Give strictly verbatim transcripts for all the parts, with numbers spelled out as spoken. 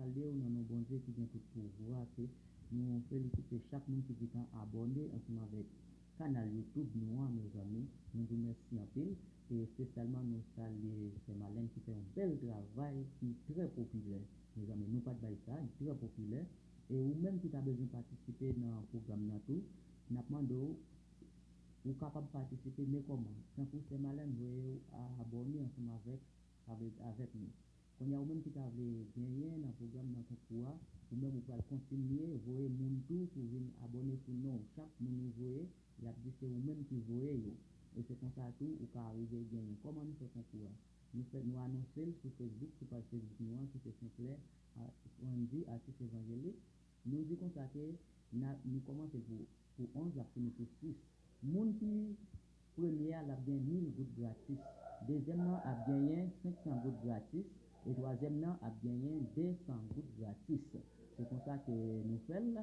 Salye w nan non Bondye ki gen tout pouvwa. Se, nou felisite chak moun ki gentan abòne ansanm avèk kanal YouTube nou an, mezanmi. Nou di w mèsi anpil. E espesyalman, nou salye Sè Malèn ki fè yon bèl travay ki trè popilè. Mezanmi, nou pa t bay sa, li trè popilè. E ou menm ki ta bezwen patisipe nan pwogram nan tou, n ap mande w, ou kapab patisipe, men kòman? Tankou Sè Malèn voye w abòne ansanm avèk, avèk, avèk nou. Kounye a, ou menm ki ta vle genyen nan pwogram nan konkou a, ou menm ou pral kontinye voye moun tou pou vin abòne sou non w. Chak moun ou voye, y ap di se ou menm ki voye yo. E se konsa tou, ou ka rive genyen. Kòman nou fè konkou a? Nou fè, nou anonse l sou Facebook, sou paj Facebook nou an, ki se Senklè, a, Wendy, atis evanjelik. Nou di konsa ke n a, nou kòmanse pou, pou onz, l ap fini pou sis. Moun ki premye a, l ap gen mil goud gratis. Dezyèm nan ap genyen senk san goud gratis. E twazyèm nan ap genyen de san goud gratis. Se konsa ke nou fè l.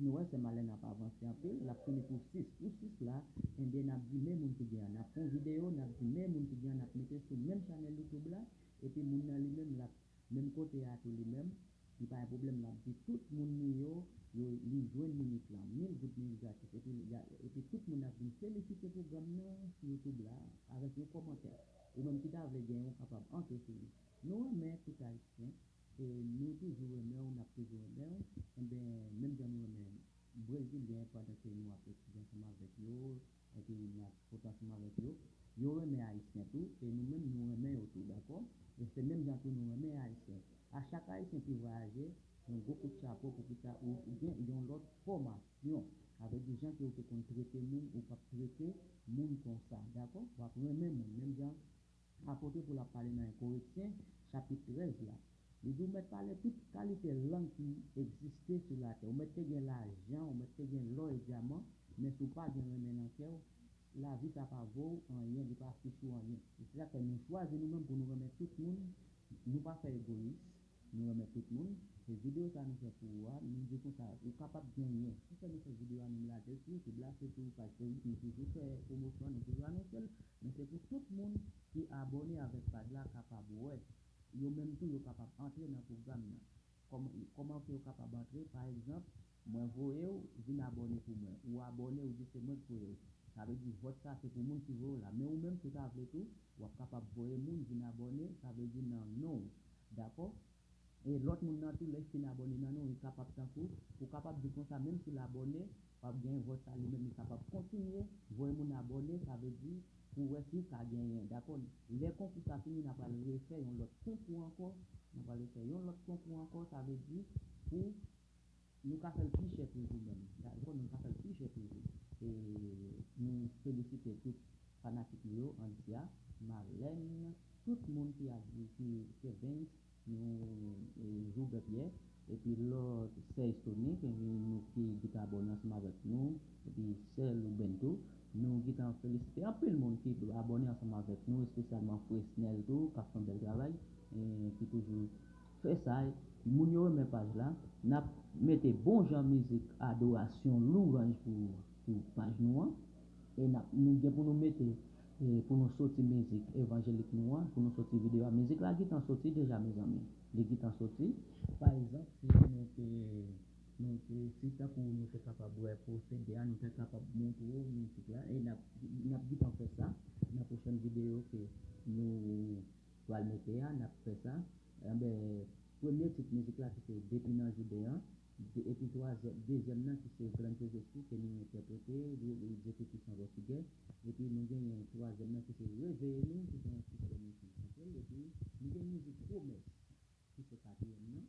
Nou wè Sè Malèn ap avanse anpil, l ap fini pou sis. Pou sis la, ebyen, n ap di men moun ki gen an. N ap fè yon videyo, n ap di men moun ki gen an, n ap mete sou menm chanèl YouTube la, epi moun nan li menm, l ap menm kote a tou li menm, li pa gen pwoblèm, l ap di tout moun li yo, yo, li jwenn minit lan, mil goud minit gratis, epi, epi tout moun ap vin felisite pwogram nan sou YouTube la, avèk yon kòmantè. Ou menm ki ta vle genyen, ou kapab antre sou li. Nou renmen tout Ayisyen, e nou toujou renmen w, n ap toujou renmen w. Enben, menm jan nou renmen Brezilyen pandan ke nou ap etidye ansanm avèk yo, epi n ap pote ansanm avèk yo, yo renmen Ayisyen tou, e nou menm nou renmen yo tou, dakò? E se menm jan tou nou renmen Ayisyen. A chak Ayisyen ki vwayaje, yon gwo kout chapo pou kisa ou, ou gen yon lòt fòmasyon. Sa vle di jan ke ou te konn trete moun, ou p ap trete moun konsa, dakò? W ap renmen moun, menm jan Apot Pòl ap pale nan Korentyen, chapit trèz la. Li di, ou mèt pale tout kalite lang ki egziste sou latè. Ou mèt te gen lajan, ou mèt te gen lò e dyaman, men si w pa gen renmen nan kè w, lavi sa pa vo w anyen, li pa fich ou anyen. E se sa k fè nou chwazi nou menm pou nou renmen tout moun, nou pa fè egoyis, nou renmen tout moun. E videyo sa nou fè pou ou a, nou di konsa, ou kapab genyen. Se fè nou fè videyo a, nou lage l sou YouTube la, se sou paj Facebook, nou toujou fè pwomosyon, nou toujou anonse l. Men se pou tout moun ki abòne avèk paj la kapab wè. Yo menm tou, yo kapab antre nan pwogram nan. Kòman, kòman ke yo kapab antre? Pa egzanp, mwen voye w vin abòne pou mwen. Ou abòne, ou di se mwen k voye w. Sa vle di vòt sa se pou moun ki voye w la. Men ou menm, si w ta vle tou, w ap kapab voye moun vin abòne, sa vle di nan non w. Dakò? E lòt moun nan tou, lè l fin abòne nan non w, li kapab tankou, ou kapab di konsa, menm si l abòne, w ap gen vòt sa, li menm li kapab kontinye voye moun abòne, sa vle di pou wè si l ka genyen. Dakò? Lè konkou sa fini, n a pral refè yon lòt konkou ankò, n a pral refè yon lòt konkou ankò, sa vle di pou nou ka fè l pi chè toujou menm. Dakò? Nou ka fè l pi chè toujou. E nou felisite tout fanatik nou yo, Antia, Malèn, tout moun ki, ki, ki Kevens, nou, e, Joubert Pierre, epi lòt Serge Tony, ke nou, nou ki, ki t abòne ansanm avèk nou, epi Sè Louben tou. Nou gentan felisite anpil moun ki abòne ansanm avèk nou, espesyalman Fresnel tou, k ap fè yon bèl travay, e, ki toujou fè sa. Moun yo renmen paj la, n ap mete bon jan mizik adorasyon, louwanj pou, pou paj nou an. E n ap, nou gen pou nou mete, e, pou nou soti mizik evanjelik nou an, pou nou soti videyo a. Mizik la gentan soti deja, mezanmi. Li gentan soti. Pa egzanp, si nou te, nou te, si tankou nou te kapab wè pwosede a, nou te kapab montre w mizik la. E n ap, n ap gentan fè sa nan pwochèn videyo ke nou pral mete a, n ap fè sa. Enben, premye tit mizik la ki se Depi nan Jide an, de, epi twazyèm, dezyèm nan ki se Grandioso Esprit ke nou entèprete, li, li di ki se an pòtigè, epi nou genyen twazyèm nan ki se Reveye Nou, ki se yon ti frè nou ki chante l, epi nou gen mizik Pwomès, ki se katriyèm nan.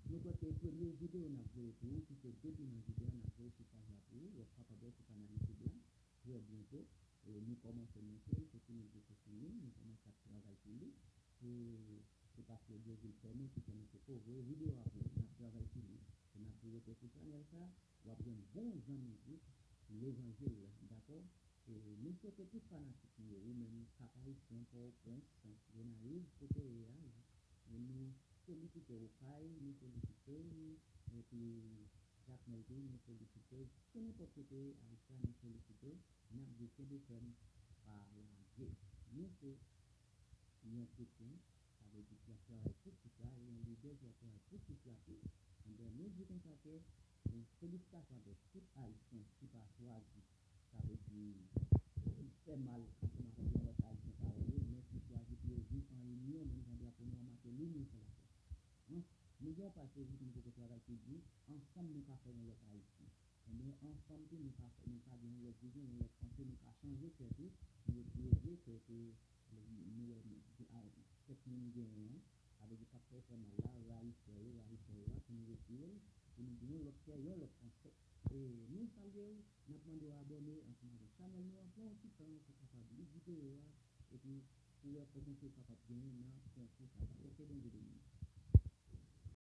Nou kwè ke premye videyo n ap voye pou ou, ki se Depi nan Jide an, n ap voye sou paj la pou ou, w ap kapab wè sou kanal YouTube la. Trè byento, e, nou kòmanse monte l, se fini pou se fini, nou kòmanse ap travay sou li. E se paske Brezil fèmen ki fè nou poko voye videyo a pou ou. N ap travay sou li. E n ap di rete sou chanèl sa, w ap jwenn bon jan mizik levanjil la, dakò? E nou swete tout fanatik nou yo, ou menm, Kap Ayisyen, Pòtoprens, Gonayiv, kote w ye a, e nou felisite Okay, nou felisite w, epi Jakmèl tou, nou felisite w. Ke nenpòt kote w ye Ayiti a, nou felisite w. N ap di kenbe fèm, pa lage. Nou se yon kretyen, sa Sa vle di ki ap travay pou pèp la, e yon lidè ki ap travay pou pèp la tou. Enben, nou di konsa ke, e felisitasyon avèk tout Ayisyen ki pa chwazi, sa vle di, fè mal ansanm avèk yon lòt Ayisyen parèy yo, men ki chwazi pou yo viv an inyon, menm jan drapo nou an make linyon sou latè. Nou gen yon paj Facebook nou poko travay ki di, ansanm nou ka fè yon lòt Ayiti. Enben, ansanm tou, nou ka fè, nou ka gen yon lòt vizyon, yon lòt panse, nou ka chanje kè tou, nou retire vye kè ke nou wè kèk moun genyen an, sa vle di k ap fè fè mal la, rayi frè yo, rayi sè yo a, pou nou retire l, pou nou gen yon lòt kè, yon lòt panse. E nou salye w, n ap mande w abòne ansanm avèk chanèl nou an, pran yon ti tan pou w kapab li videyo a, epi pou w wè kòman ke w kapab genyen nan konkou sa la. Oke, Bondye beni w.